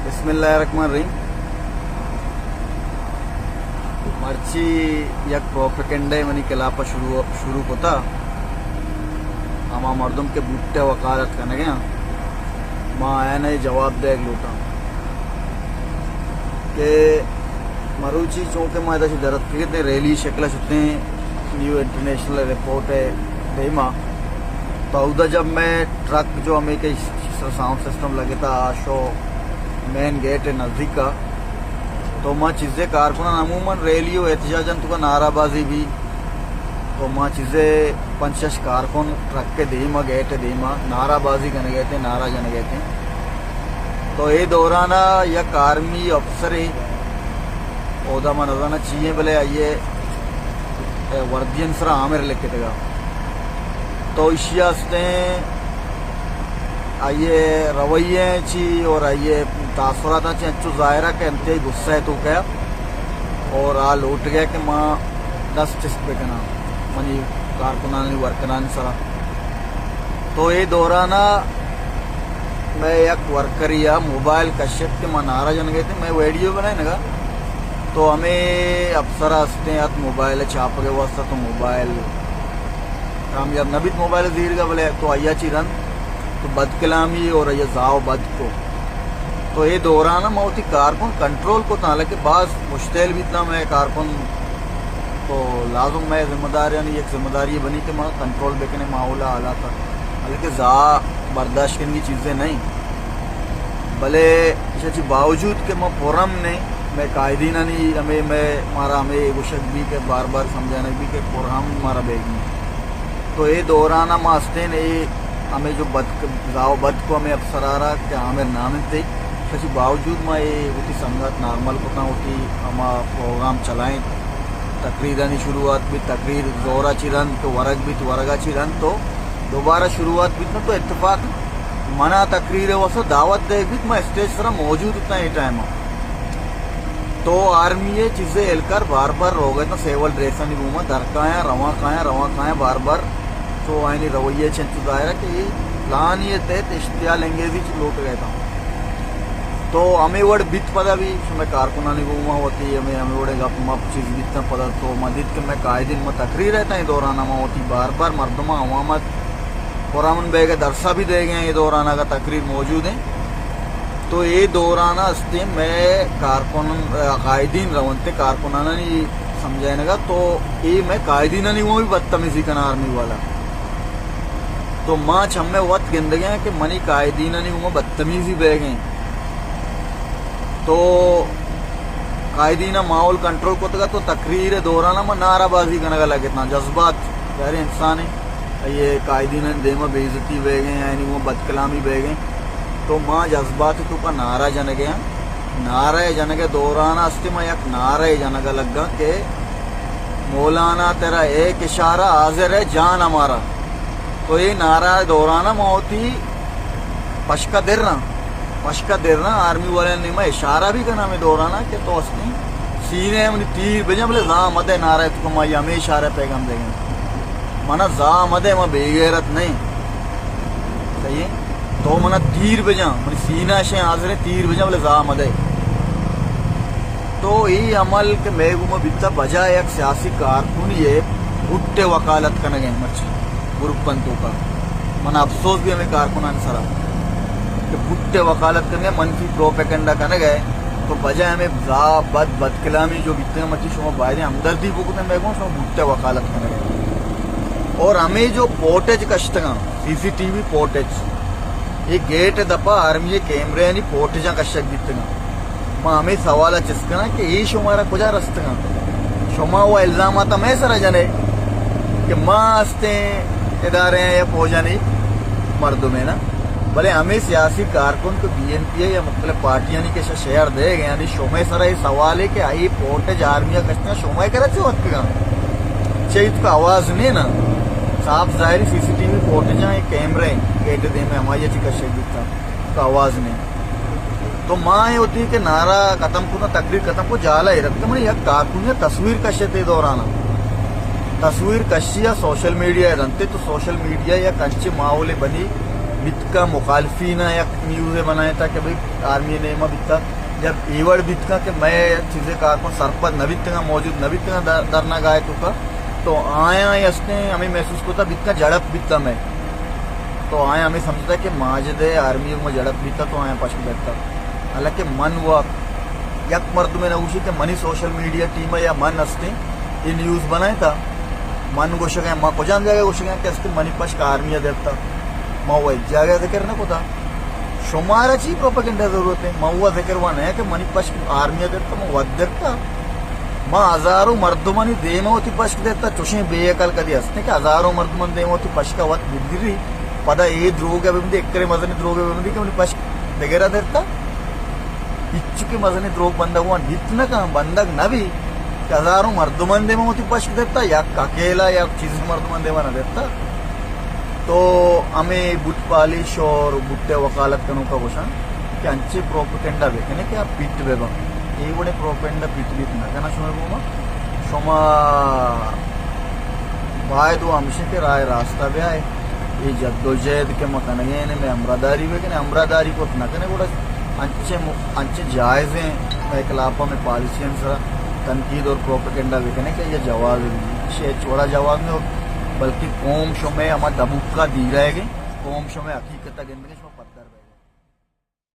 بسم اللہ الرحمن الرحیم۔ مرچی یک پروپیگنڈہ منی خلاف شروع، شروع کتا، ہما مردم کہ بوٹے وکالت کنگے آں، ما آیانا اے جواب دیگ لوٹاں کہ مروچی چونکہ ما ادا چہ در اتکگیں ریلی شکل شتیں نیو انٹرنیشنل ایئرپورٹ ءِ دیما، تو اودا جب مئے ٹرک جو ہمے کہ ساؤنڈ سسٹم لگتا، آ شو مین گیٹ ءِ نزدیک ءَ، تو ما چیزے کارکنان عموماً ریلی و احتجاجاں توکا نعرہ بازی بی، تو ما چیزے پنچ شش کارکن ٹرک ءِ دیما، گیٹ ءِ دیما نعرہ بازی کنگ ءَ اتیں، نعرہ جنگ ءَ اتیں۔ تو اے دوران ءَ یک آرمی افسرے، اودا ما نزاناں چی ایں، بلے آئی ءِ وردی ءِ سرا عامر لکھتگا۔ تو ایشی ءَ استیں آئی ءِ رویہ چی اور آئی ءِ تاثرات چی انچو ظاہر ءَ کہ انتہائی غصہ ءِ توکا اور آ لوٹگا کہ ما دست چست بکناں منی کارکنانی، ورکرانی سرا۔ تو اے دوران ءَ مئے یک ورکرے ءَ موبائل کشت کہ ما نعرہ جنگ ءَ اتیں، مئے ویڈیو بنائینگا۔ تو ہمے افسر استیں ات موبائل چاپگ ءِ واسطہ، تو موبائل کامیاب نہ بیت موبائل زیرگا، بلے تو آئی ءَ چی رند تو بدکلامی اور آئی ءَ زاہ و بد کو۔ تو اے دوران ءَ ما وتی کارکن کنٹرول کت، حالانکہ باز مشتعل بیت نا مئے کارکن، تو لازم مئے ذمہ داریانی یک ذمہ داری بنی کہ ما کنٹرول بکنیں ماحول ءَ، حالات ءَ، حالانکہ زاہ برداشت کنگی چیزے نہ ایں۔ بلے ایشی چی باوجود کہ ما پرامن ایں، مئے قائدینانی ہمے، مئے، مارا ہمے گوشگ بی کہ بار بار سمجھانگ بی کہ پرامن مارا بیگی۔ تو اے دوران ءَ ما استیں اے ہمے جو بد، زاہ و بد کو ہمے افسر ءَ را کہ عامر نام انت، ایشی باوجود ما اے وتی سنگت نارمل کتاں، وتی ہما پروگرام چلائیں، تقریرانی شروعات بیت، تقریر زور ءَ چی رند تو ورگ بیت، ورگ ءَ چی رند تو دوبارہ شروعات بیت نا، تو اتفاق منا تقریر ءِ واسطہ دعوت دیگ بیت، ما اسٹیج سرا موجود اتاں اے ٹائم ءَ۔ تو آرمی ءِ چیزے اہلکار بار بار روگ ءَ اتاں، سول ڈریسانی گوما در کایاں، رواں کایاں، رواں کایاں، بار بار تو آیانی رویہ چنچو ظاہر ءَ کہ اے پلانی ءِ تحت اشتعال انگیزی چ لوٹگ ءَ اتاں۔ تو ہمے وڑ بیت پدا بھی شمئے کارکنانی گوما وتی ہمے، ہمے وڑیں گپ مپ چیز بیتاں پدا تو ما دیت کہ مئے قائدین ما تقریر ءَ اتاں اے دوران ءَ ما وتی بار بار مردماں عوام ءَ پرامن بیگ ءِ درسا بھی دیگ ءَ اے دوران ءَ اگاں تقریر موجود ایں۔ تو اے دوران ءَ استیں مئے کارکن، قائدین رونت کارکنانی سمجھائینگ ءَ، تو اے مئے قائدینانی گوما بھی بدتمیزی کناں آرمی والا۔ تو ما چمے وت گندگ ءَ کہ منی قائدینانی گوما بدتمیزی بیگ ءَ۔ تو قائدین ءَ ماحول کنٹرول کتگ ءَ، تو تقریر ءِ دوران ءَ ما نعرہ بازی کنگ ءَ لگتاں، جذبات، ظاہر انسان ایں، آئی ءِ قائدین ءِ دیم ءَ بے عزتی بیگ ءَ، آیانی گوما بدکلامی بیگ ءَ، تو ما جذبات ءِ توکا نعرہ جنگ ءَ آں۔ نعرہ جنگ ءِ دوران ءَ استیں ما یک نعرہ جنگ ءَ لگاں کہ مولانا تیرا ایک اشارہ حاضر ہے جان ہمارا۔ تو اے نعرہ ءِ دوران ءَ ما وتی پشک ءَ دراں، پشک ءَ دراں، آرمی والے ءِ نیما اشارہ بھی کناں ہمے دوران ءَ کہ تو استیں سینے ءَ منی تیر بجاں، بلے زاہ مدے، نعرہ ءِ توکا ما ہمے اشارہ ءِ پیغام دیگ ءَ۔ منا زاہ مدے، ما بے غیرت نہ ایں۔ صحیح ہے؟ تو منا تیر بجاں، منی سینہ ءَ شے حاضر ایں، تیر بجاں، بلے زاہ مدے۔ تو اے عمل کہ مئے گوما بیتا، بجائے یک سیاسی کارکنے ءِ بھٹے وکالت کنگ ءَ مرچی گروپانی توکا۔ من افسوس بھی ہمے کارکنانی سرا کہ بھٹے وکالت کنگ ءَ، منفی پروپیگنڈا کنگ ءَ، تو بجائے ہمے زاہ بد، بدکلامی جو بیتگ ءَ، مرچی شما بایدیں ہمدردی بکتیں مئے گوں، شما بھٹے وکالت کنگ ءَ۔ اور ہمے جو فوٹیج کشتگاں، سی سی ٹی وی فوٹیج، اے گیٹ ءِ دپا آرمی ءِ کیمرہ آنی فوٹیجاں کشگ بیتگاں۔ ما ہمے سوال ءَ چست کناں کہ اے شمارا کجا رستگاں؟ شما و الزامات مئے سرا جنے کہ ما استیں ادارے یا فوجانی مردمے نا، بلے ہمے سیاسی کارکن کہ بی این پی ءِ یا مختلف پارٹیانی کہ شہ شیئر دے گئے، یعنی شمئے سرا اے سوال ہے کہ اے فوٹیج آرمی ءَ کشتگاں، شمئے کرا چہ اتکگاں؟ چہ اتکا آواز نے نا، صاف ظاہری سی سی ٹی وی فوٹیجاں، اے کیمرہ گیٹ ءِ دیم ءَ ہمائی ءَ چہ کشگ بیتاں، تو آواز نے۔ تو ما اے وتی کہ نعرہ ختم کتاں، تقریر ختم کو، جالا ایر اتکاں، من یک کارکنے ءَ تصویر کشت اے دوران ءَ۔ تصویر کشی ءَ سوشل میڈیا ءَ دنت، تو سوشل میڈیا یک انچیں ماحولے بنی بیت کا مخالفین ءَ یک نیوزے بنائینتا کہ بھئی آرمی ءِ نیما بیتا، جب اے وڑ بیت کا کہ مئے چیزے کارکن سرپد نہ بیتگاں، موجود نہ بیتگاں در-، دھرنا گاہ ءِ توکا، تو آیاں ہستیں ہمے محسوس کتا بیت کا جھڑپ بیتا مئے۔ تو آیاں ہمے سمجھتا کہ ماجد ءِ آرمی ءِ گوما جھڑپ بیتا تو آیاں پشک بیتا۔ حالانکہ من و یک مردمے نہ گوشی کہ منی سوشل میڈیا ٹیم ءَ یا من ہستیں اے نیوز بنائینتا۔ من گوشگاں، ما کجام جاگہ گوشگاں کہ ہستیں منی پشک آرمی ءَ درتا؟ ما و ہچ جاگہ ذکر نہ کتا۔ شمارا چی پروپیگنڈا ضرورت ہے؟ ما و ذکر وا نہ کہ منی پشک آرمی ءَ درتا، ما وت درتا۔ ما ہزاروں مردمانی دیما وتی پشک درتا، چوشیں بے عقل کدی ہستیں کہ ہزاروں مردمان دیما وتی پشک وت بدری، پدا اے دروگ ءَ ببندی، اکرے مزنی دروگ ءَ ببندی کہ منی پشک دگرا درتا۔ ہچ کہ مزنیں دروگ بندگ وان بیت نہ کن، بندگ نہ بی کہ ہزاروں مردمان دیما وتی پشک درتا، یک اکیلا یا چیزے مردمان دیما نہ درتا۔ تو ہمے بوٹ پالش اور بوٹے وکالت کنوکا گوشن کہ انچے پروپیگنڈا بکنے کہ آ پیٹ بہ بن۔ اے وڑے پروپیگنڈا پیٹ بیت نہ کنا شمے گوما۔ شما باید و ہمشہ کہ راہ راستہ بیائے۔ اے جدوجہد کہ ما کنگے نے، مئے ہمراہداری بکنے، ہمراہداری کت نہ کنے، گڑا انچیں م-، انچیں جائزیں مئے خلاف ءَ مئے پالیسیانی سرا تنقید اور پروپیگنڈا بکنے کہ یہ جواز ہے، ایشی ہچ وڑا جواز نہیں، اور بلکہ قوم شمئے ہما دبوکا دیرائے گئے، قوم شمئے حقیقت گندگے۔